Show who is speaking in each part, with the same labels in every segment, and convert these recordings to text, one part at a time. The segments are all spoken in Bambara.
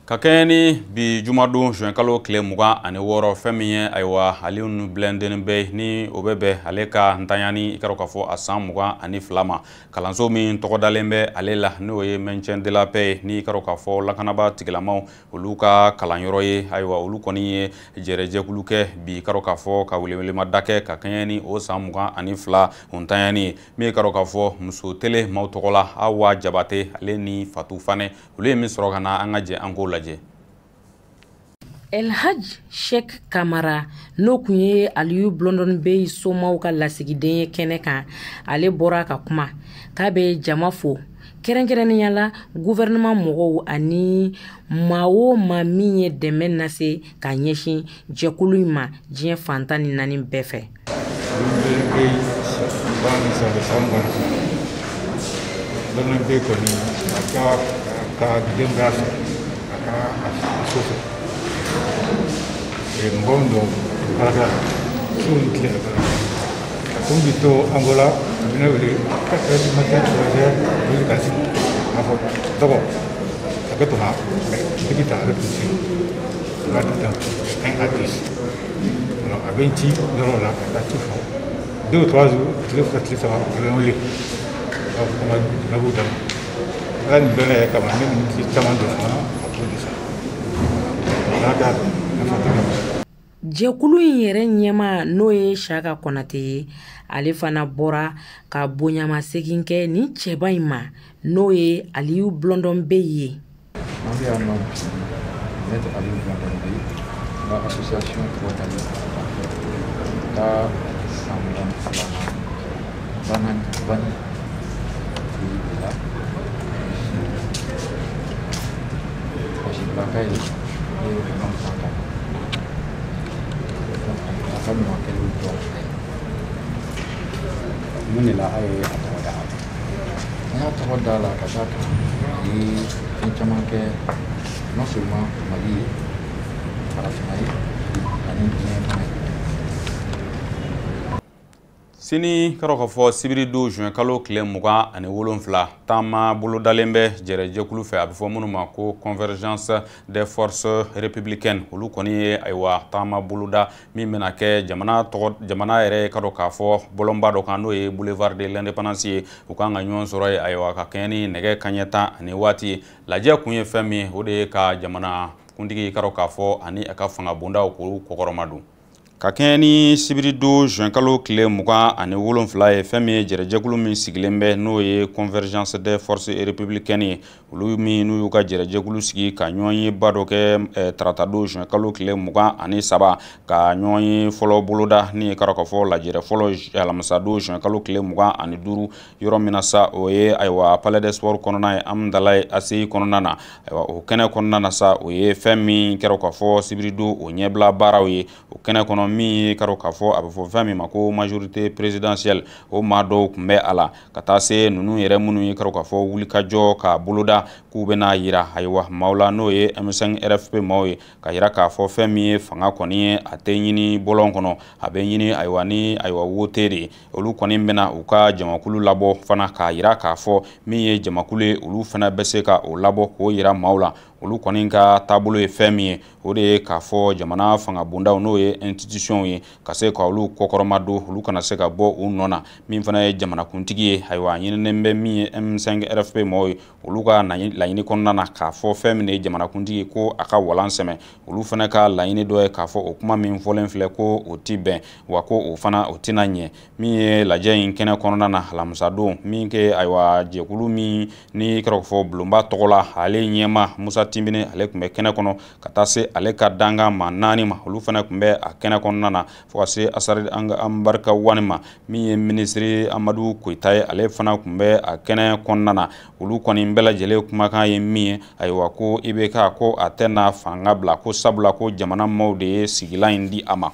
Speaker 1: Ka kɛɲɛ ni bi jumadon juin kalo tile 26, fɛn min ye ayiwa Aliou Blondin Bey ni o bɛ bɛn ale ka ntanyani, i ka dɔn k'a fɔ a san 22 ma, kalanso min tɔgɔ dalen bɛ ale la, n'o ye maintien de la paix ye, ni i ka dɔn k'a fɔ lakanaba tigilamaw olu ka kalanyɔrɔ ye. Ayiwa, olu kɔni ye jɛrɛjɛkulu kɛ bi, i ka dɔn k'a fɔ ka welewelemada kɛ ka kɛɲɛ ni o san 22 o ntanyani ye. Min ye ka dɔn k'a fɔ muso tele maaw tɔgɔ la, Awa Jabate ale ni Fatou Fane, olu ye min sɔrɔ ka na, an ka jɛ an k'o lajɛ.
Speaker 2: El Hadj Sheikh Kamara, n'o kun ye Aliou Blondin Bey somaw ka lasigiden ye kɛnɛ kan, ale bɔra ka kuma k'a bɛ jama fo, kɛrɛnkɛrɛnnenya la gouvernement mɔgɔw ani maa o maa min ye dɛmɛ lase ka ɲɛsin jɛkulu in ma diɲɛ fan 14 bɛɛ fɛ.
Speaker 3: Blondin Bey kɔni, a ka denbaya fɛ, a ka a so fɛ, mɔgɔ min don baarakɛla su ni tile a baara a tun bi to Angola, a bɛ ne wele 4 heures du matin, 3 heures, wuli ka sigi a fɔ dɔgɔ a bɛ to na tigi ta, a bɛ kun sigi a b'a di 1 à 10. Alors a bɛ n ci yɔrɔ la ka taa ci fɔ 2 ou 3 jours, tile 2, tile 3, a bɛ n wele a b'a fɔ ko n ka b'u dama. Ala nin bɛɛ yɛrɛ kama, ne ni caman don fana a b'o de sa n'a k'a nafa tɛ kama.
Speaker 2: Jɛkulu in yɛrɛ ɲɛma, n'o ye Saka Kɔnate ye, ale fana bɔra ka bonyamasegin kɛ nin cɛba in ma, n'o ye Aliou Blondin Bey ye.
Speaker 4: An bɛ yan nɔ bi, Maître Aliou Blondin Bey n ka association tɔgɔ dalen ka san 22nan bani de la. Kɔsibaka ye ne ye an fa kan a ka ɲuman kɛlenw dɔn.
Speaker 5: Mun de la aw ye a tɔgɔ da a la?
Speaker 4: An y'a tɔgɔ da a la ka d'a kan a ye fɛn caman kɛ, non seulement Mali ye, farafinna ye ani diɲɛ fana ye.
Speaker 1: Sini, ka dɔn k'a fɔ sibiridon juin kalo tile 27, taama bolodalen bɛ jɛrɛjɛkulu fɛ, a bɛ fɔ minnu ma ko Convergence des forces républicaines. Olu kɔni ye ayiwa taama boloda min bɛna kɛ jamana tɔgɔ, jamana yɛrɛ ka dɔn k'a fɔ bɔlɔnba dɔ kan, n'o ye boulevard de l'Indépendance ye. U kan ka ɲɔgɔn sɔrɔ yen, ayiwa, ka kɛɲɛ ni nɛgɛ kanɲɛ 10 ani waati ye. Lajɛ kun ye fɛn min ye, o de ye ka jamana kuntigi, ka dɔn k'a fɔ ani a ka fanga bondaw k'olu kɔkɔrɔma don. Ka kɛɲɛ ni sibiridon juin kalo tile 27 ye, fɛn min ye jɛrɛjɛkulu min sigilen bɛ, n'o ye Convergence des forces républicaines ye, olu min n'u y'u ka jɛrɛjɛkulu sigi ka ɲɔgɔn ye ba dɔ kɛ taratadon juin kalo tile 23, ka ɲɔgɔn ye fɔlɔ boloda ni ye ka dɔn k'a fɔ lajɛrɛ fɔlɔ alamisadon juin kalo tile 25, yɔrɔ min na sa, o ye ayiwa Palais des Sports kɔnɔna ye, Amudalayi ACI kɔnɔna na. Ayiwa, o kɛnɛ kɔnɔna na sa, o ye fɛn min kɛra k'a fɔ sibiridon o ɲɛbila baaraw ye. O kɛnɛ kɔnɔ, min ye ka dɔn k'a fɔ a bɛ fɔ fɛn min ma ko majorité présidentielle, o maa dɔw tun bɛ a la, ka taa se ninnu yɛrɛ minnu ye ka dɔn k'a fɔ wulikajɔ ka boloda k'u bɛna yira ayiwa maaw la, n'o ye M5 RFP maaw ye, ka yira k'a fɔ fɛn min ye fanga kɔni ye, a tɛ ɲini bɔlɔn kɔnɔ, a bɛ ɲini ayiwa ni ayiwa wote de ye. Olu kɔni bɛna u ka jamakulu labɔ fana k'a yira k'a fɔ min ye jamakulu ye, olu fana bɛ se ka o labɔ k'o yira maaw la. Olu kɔni ka taabolo ye fɛn min ye, o de ye k'a fɔ jamana fanga bondaw, n'o ye institution ye, ka se ka olu kɔkɔrɔma don, olu kana se ka bɔ u nɔ na. Min fana ye jamanakuntigi ye, ayiwa, a ɲininen bɛ min ye M5 RFP maaw ye, olu ka laɲini kɔnɔna na k'a fɔ fɛn min ye jamanakuntigi ko a ka walan sɛmɛ. Olu fana ka laɲini dɔ ye k'a fɔ o kuma min fɔlen filɛ ko o ti bɛn wa, ko o fana o tɛna ɲɛ. Min ye lajɛ in kɛnɛ kɔnɔna na alamisadon min kɛ, ayiwa, jɛkulu min ni kɛra fɔ bulonba tɔgɔ la, ale ɲɛma Musa Tinbine, ale tun bɛ kɛnɛ kɔnɔ, ka taa se ale ka dankan maa naani ma, olu fana tun bɛ a kɛnɛ kɔnɔna na, fo ka se Asari Anbarika Wani ma. Min ye minisiri Amadu Koyita ye, ale fana tun bɛ a kɛnɛ kɔnɔna na. Olu kɔni bɛɛ lajɛlen kumakan ye min ye, ayiwa, ko IBK ko a tɛna fanga bila, ko sabula ko jamana maaw de ye sigilan in di a ma.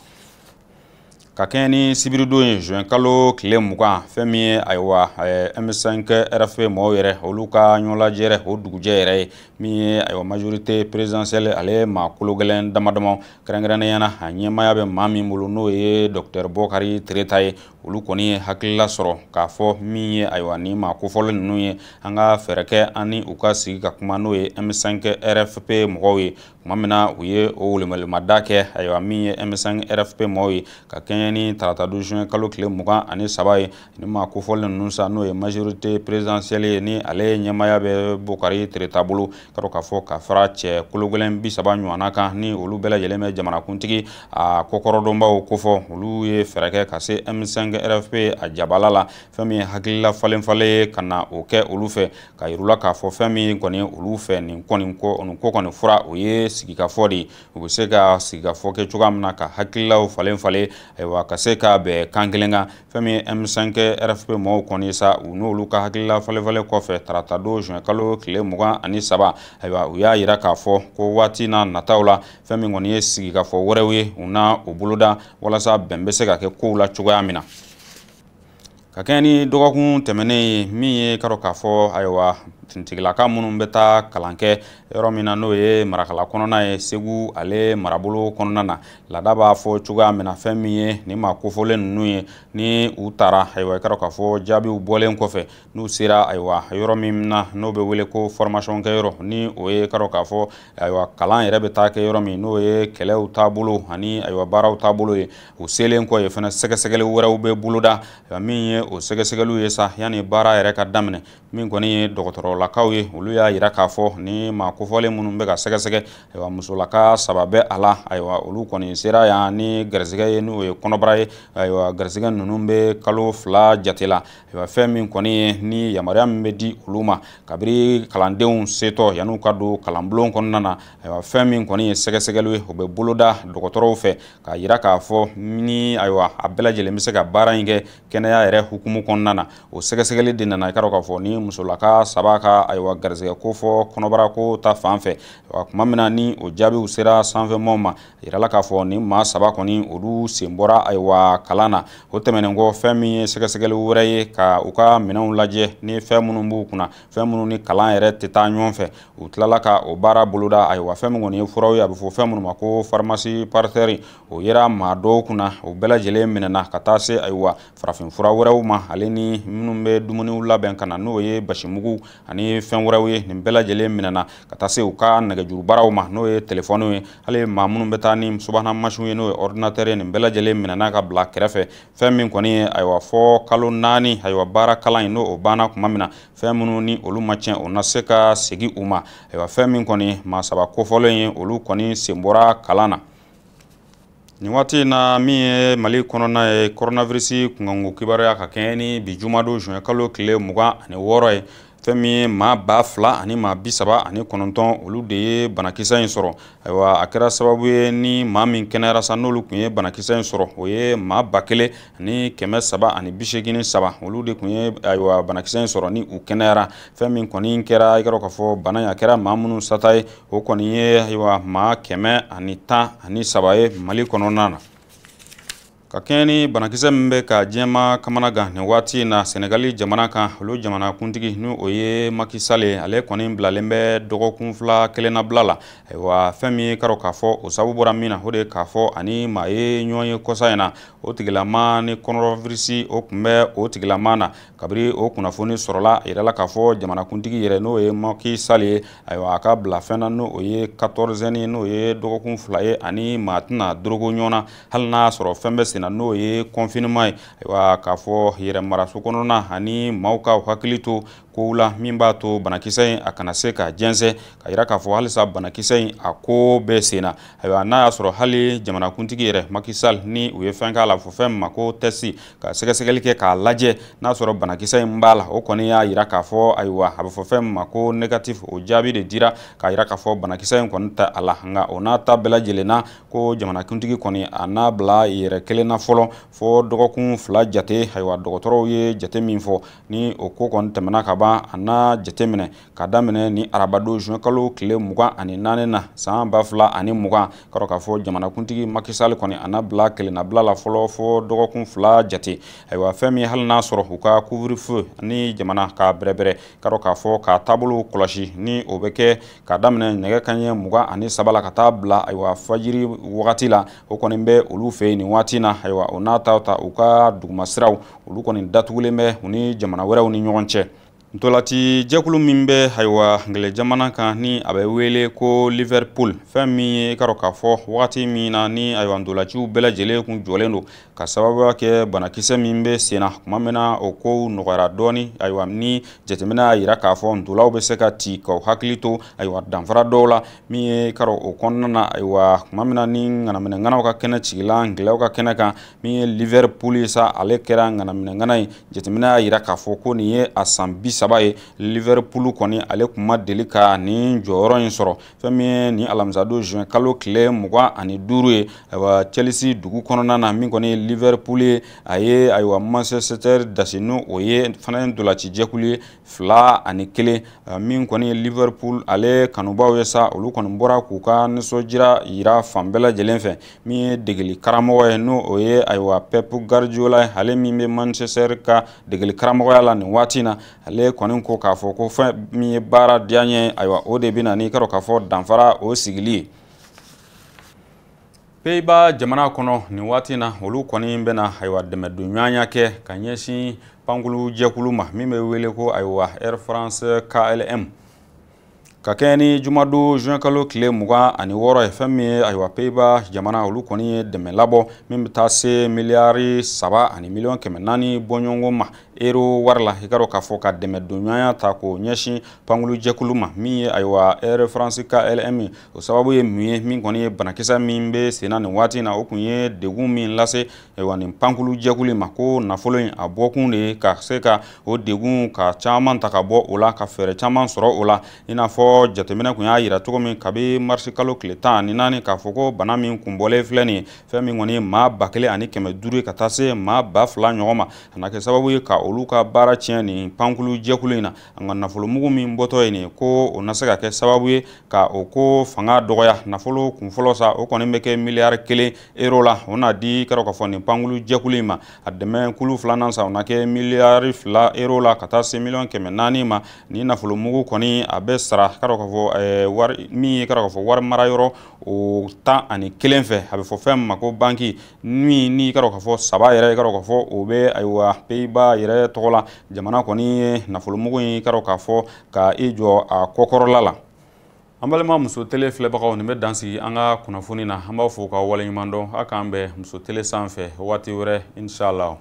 Speaker 1: Ka kɛɲɛ ni sibiridon ye, juin kalo tile 20, fɛn min ye ayiwa M5 RFP mɔgɔw yɛrɛ, olu ka ɲɔgɔnlajɛ o dugujɛ yɛrɛ ye, min ye ayiwa majorité présidentielle, ale maa kolo gɛlɛn dama dama, kɛrɛnkɛrɛnnenya na a ɲɛmaaya bɛ maa min bolo, n'o ye docteur Bokari Tereta ye, olu kɔni ye hakilila sɔrɔ k'a fɔ min ye ayiwa ni maa kofɔlen ninnu ye, an ka fɛɛrɛ kɛ an ni u ka sigi ka kuma, n'o ye M5 RFP mɔgɔw ye. Tuma min na u ye o welewelemada kɛ, ayiwa min ye M5 RFP mɔgɔw ye, ka kɛɲɛ ni tarata don juin kalo tile 23 ye, ni maa kofɔlen ninnu sa, n'o ye majorité présidentielle ye, ni ale ɲɛmaaya bɛ Bokari Tereta bolo, ka dɔn k'a fɔ ka fara cɛ kologɛlɛn 30 ɲɔgɔnna kan, ni olu bɛɛ lajɛlen bɛ jamanakuntigi a kɔkɔrɔdɔnbaw kofɔ, olu ye fɛɛrɛ kɛ ka se M5 RFP a jabala la, fɛn min ye hakilila falen falen ye ka na o kɛ olu fɛ, ka yir'u la k'a fɔ fɛn min kɔni olu fɛ nin kɔni ko nin ko kɔni fura, o ye sigikafɔ de ye. U bɛ se ka sigikafɔ kɛ cogoya min na ka hakililaw falen falen, ayiwa ka se ka bɛn kan kelen kan. Fɛn min ye M5 RFP mɔgɔw kɔni sa, u n'olu ka hakilila falen falen kɔfɛ, tarata don juin kalo tile 23, ayiwa u y'a yira k'a fɔ ko waati n'a nataw la, fɛn min kɔni ye sigikafɔ wɛrɛw ye, u na o boloda walasa bɛn bɛ se ka kɛ kow la cogoya min na. Ka kɛɲɛ ni dɔgɔkun tɛmɛnen ye, min ye ka dɔn k'a fɔ ayiwa finitigilaka minnu bɛ taa kalan kɛ yɔrɔ min na, n'o ye Marakala kɔnɔna ye, Segu ale marabolo kɔnɔna na, laada b'a fɔ cogoya min na, fɛn min ye nin maa kofɔlen ninnu ye, ni u taara ayiwa i ka dɔn k'a fɔ jaabiw bɔlen kɔfɛ, n'u sera ayiwa yɔrɔ min na, n'o bɛ wele ko formation kɛyɔrɔ, ni o ye ka dɔn k'a fɔ ayiwa kalan yɛrɛ bɛ taa kɛ yɔrɔ min, n'o ye kɛlɛw taabolo ani ayiwa baaraw taabolo ye, u selen kɔ yen fana, sɛgɛsɛgɛli wɛrɛw bɛ boloda. Min ye o sɛgɛsɛgɛliw ye sa, yanni baara yɛrɛ ka daminɛ, min kɔni ye dɔgɔtɔrɔlakaw ye, olu y'a yira k'a fɔ ni maa kofɔlen minnu bɛ ka sɛgɛsɛgɛ, ayiwa musolaka 3 bɛ a la, ayiwa olu kɔni sera yan ni garisɛgɛ ye, n'o ye kɔnɔbara ye, ayiwa garisɛgɛ ninnu bɛ kalo 2 jate la. Ayiwa fɛn min kɔni ye ni yamaruya min bɛ di olu ma kabiri kalandenw setɔ yan'u ka don kalanbulon kɔnɔna na, ayiwa fɛn min kɔni ye sɛgɛsɛgɛliw ye, o bɛ boloda dɔgɔtɔrɔw fɛ k'a yira k'a fɔ ni ayiwa a bɛɛ lajɛlen bɛ se ka baara in kɛ kɛnɛya yɛrɛ hukumu kɔnɔna na. O sɛgɛsɛgɛli de nana i ka dɔn k'a fɔ ni musolaka 3 ka ayiwa garisɛgɛ ko fɔ kɔnɔbara ko ta fan fɛ. Tuma min na ni o jaabiw sera sanfɛmɔgɔw ma, a yirala k'a fɔ ni maa 3 kɔni olu sen bɔra ayiwa kalan na. O tɛmɛnen kɔ, fɛn min ye sɛgɛsɛgɛli wɛrɛ ye, ka u ka minɛnw lajɛ ni fɛn minnu b'u kunna, fɛn minnu ni kalan yɛrɛ tɛ taa ɲɔgɔn fɛ, u tilala ka o baara boloda. Ayiwa fɛn min kɔni ye furaw ye, a bɛ fɔ fɛn minnu ma ko pharmacie parterre, o yera maa dɔw kunna, o bɛɛ lajɛlen minɛna ka taa se ayiwa farafin fura wɛrɛw ma, ale ni minnu bɛ dumuniw labɛn ka na, n'o ye basimugu ani fɛn wɛrɛw ye, nin bɛɛ lajɛlen minɛna ka taa se u ka nɛgɛjuru baaraw ma, n'o ye telefɔniw ye, hali maa minnu bɛ taa ni subahana mansinw ye, n'o ye ordinateur ye, nin bɛɛ lajɛlen minɛna ka bila kɛrɛfɛ. Fɛn min kɔni ye ayiwa fɔ kalo 4 ayiwa baara kalan in, n'o o banna tuma min na, fɛn minnu ni olu ma tiɲɛ, o na se ka segin u ma. Ayiwa fɛn min kɔni maa 3 kofɔlen ye, olu kɔni sen bɔra kalan na. Nin waati in na, min ye Mali kɔnɔna ye, coronavirus kunkanko kibaruya, ka kɛɲɛ ni bi jumadon juin kalo tile 26 ye, fɛn min ye maa 2000 ani maa 39, olu de ye banakisɛ in sɔrɔ. Ayiwa a kɛra sababu ye ni maa min kɛnɛyara sa, n'olu tun ye banakisɛ in sɔrɔ, o ye maa 1383, olu de tun ye ayiwa banakisɛ in sɔrɔ ni u kɛnɛyara. Fɛn min kɔni kɛra, i ka dɔn k'a fɔ bana in a kɛra maa minnu sata ye, o kɔni ye ayiwa maa 113 ye Mali kɔnɔna na. Ka kɛɲɛ ni banakisɛ min bɛ ka diɲɛma kamana gan nin waati in na Senegali jamana kan, olu jamanakuntigi, n'o o ye Macky Sall ye, ale kɔni bilalen bɛ dɔgɔkun 2 kelennabila la. Ayiwa fɛn min ye ka dɔn k'a fɔ o sababu bɔra min na, o de ye k'a fɔ ani maa ye ɲɔgɔn ye kɔsa in na, o tigilama ni coronavirus o tun bɛ o tigilama na. Kabiri o kunnafoni sɔrɔla, a yirala k'a fɔ jamanakuntigi yɛrɛ, n'o ye Macky Sall ye, ayiwa a ka bila fɛn na, n'o ye 14 n'o ye dɔgɔkun 2 ye, ani maa tɛna dorogo ɲɔgɔn na hali n'a y'a sɔrɔ fɛn bɛ sen na, n'o ye confinement ye. Ayiwa k'a fɔ yɛrɛ maraso kɔnɔna ani maaw ka hakili to kow la min b'a to banakisɛ in a kana se ka jɛnsɛn, ka yira k'a fɔ halisa banakisɛ in a ko bɛ sen na. Ayiwa n'a y'a sɔrɔ hali jamanakuntigi yɛrɛ Macky Sall ni u ye fɛn k'a la, fɔ fɛn min ma ko test, ka sɛgɛsɛgɛli kɛ k'a lajɛ n'a sɔrɔ banakisɛ in b'a la, o kɔni y'a yira k'a fɔ ayiwa a bɛ fɔ fɛn min ma ko négatif, o jaabi de dira k'a yira k'a fɔ banakisɛ in kɔni tɛ a la. Nka o n'a ta bɛɛ lajɛlen na, ko jamanakuntigi kɔni a n'a bila yɛrɛ kelen kelen na fɔlɔ fɔ dɔgɔkun 2 jate. Ayiwa dɔgɔtɔrɔw ye jate min fɔ ni o ko kɔni tɛmɛna ka ban, a na jate minɛ ka daminɛ ni arabadon juin kalo tile 24 na san 2020. K'a k'a fɔ jamanakuntigi Macky Sall kɔni a na bila kelennabila la fɔlɔ fɔ dɔgɔkun 2 jate. Ayiwa fɛn min hali n'a sɔrɔ u ka couvre-feu ni jamana ka bɛrɛbɛrɛ, k'a k'a fɔ ka taabolo kɔlɔsi ni o bɛ kɛ ka daminɛ nɛgɛ kanɲɛ 23 la ka taa bila ayiwa fajiri wagati la, o kɔni bɛ olu fɛ yen nin waati na. Ayiwa o n'a ta u ka dugumasiraw olu kɔni datugulen bɛ u ni jamana wɛrɛw ni ɲɔgɔn cɛ. Ntolati jɛkulu min bɛ ayiwa Angilɛ jamana kan ni a bɛ wele ko Liverpool, fɛn min ye k'a dɔn k'a fɔ wagati min na ni ayiwa ntolaciw bɛɛ lajɛlen kun jɔlen don ka sababuya kɛ banakisɛ min bɛ sen na, tuma min na o kow nɔgɔyara dɔɔni. Ayiwa ni jateminɛ y'a jira k'a fɔ ntolaw bɛ se ka ci k'aw hakili to ayiwa danfara dɔw la min ye k'a dɔn o kɔnɔna na. Ayiwa tuma min na ni ŋanaminɛŋanaw ka kɛnɛ cigila Angilɛw ka kɛnɛ kan, min ye Liverpool ye sa, ale kɛra ŋanaminɛŋana ye. Jateminɛ y'a jira k'a fɔ ko nin ye a san 30 ye Liverpool kɔni ale kun ma deli ka nin jɔyɔrɔ in sɔrɔ. Fɛn min ye nin alamisadon juin kalo tile 25 ye, ayiwa Chelsea dugu kɔnɔna na, min kɔni ye Liverpool ye, a ye ayiwa Manchester dasi n'o o ye fana ye ntolaci jɛkulu ye 2-1. Min kɔni ye Liverpool ale kanubaw ye sa, olu kɔni bɔra k'u ka nisɔndiyara yira fan bɛɛ lajɛlen fɛ. Min ye degeli karamɔgɔ ye n'o o ye ayiwa Pep Guardiola ye, ale min bɛ Manchester ka degeli karamɔgɔya la nin waati in na, ale kɔni ko k'a fɔ ko fɛn min ye baara diya n ye, ayiwa o de bɛ na ni k'a dɔn k'a fɔ danfara o sigili ye. Pays-Bas jamana kɔnɔ nin waati na, olu kɔni bɛna ayiwa dɛmɛdonɲɔgɔnya kɛ ka ɲɛsin pankulu jɛkulu ma min bɛ wele ko ayiwa Air France KLM. Ka kɛɲɛ ni jumadon juin kalo tile 26 ye, fɛn min ye ayiwa Pays-Bas jamana olu kɔni ye dɛmɛ labɔ min bɛ taa se miliyari 3 ani miliyɔn 400 bɔɲɔgɔnko ma euro wari la. I k'a dɔn k'a fɔ ka dɛmɛdonɲɔgɔnya ta k'o ɲɛsin pankulu jɛkulu ma min ye ayiwa Air France KLM. O sababu ye mun ye? Min kɔni ye banakisɛ min bɛ sen na nin waati in na, o kun ye degun min lase ayiwa nin pankulu jɛkulu in ma, ko nafolo in a bɔkun de ye ka se ka o degun ka caman ta ka bɔ o la, ka fɛɛrɛ caman sɔrɔ o la. I n'a fɔ jateminɛ kun y'a jira cogo min kabi marisi kalo tile 14 k'a fɔ ko bana min kun bɔlen filɛ nin ye, fɛn min kɔni ye maa 1500 ka taa se maa 2000 ɲɔgɔn ma, a na kɛ sababu ye ka olu ka baara tiɲɛ nin pankulu jɛkulu in na. Nka nafolomugu min bɔtɔ ye nin ko o na se ka kɛ sababu ye ka o ko fanga dɔgɔya. Nafolo kunfɔlɔ sa, o kɔni bɛ kɛ miliyari 1 euro la, o na di k'a dɔn k'a fɔ nin pankulu jɛkulu in ma. A dɛmɛ kulu filanan sa, o na kɛ miliyari 2 euro la ka taa se miliyɔn 400 ma. Nin nafolomugu kɔni a bɛ sara k'a dɔn k'a fɔ wari min ye k'a dɔn k'a fɔ wari mara yɔrɔ o 11 fɛ, a bɛ fɔ fɛn min ma ko banki min ni k'a dɔn k'a fɔ 3 yɛrɛ k'a dɔn k'a fɔ o bɛ ayiwa Pays-Bas yɛrɛ tɔgɔ la. Jamana kɔni ye nafolomugu in k'a dɔn k'a fɔ ka i jɔ a kɔkɔrɔla la. An balima Muso Télé filɛbagaw, nin bɛ dan sigi an ka kunnafoni na. An b'aw fo k'aw waleɲuman dɔn. A k'an bɛn Muso Télé sanfɛ waati wɛrɛ inshallah.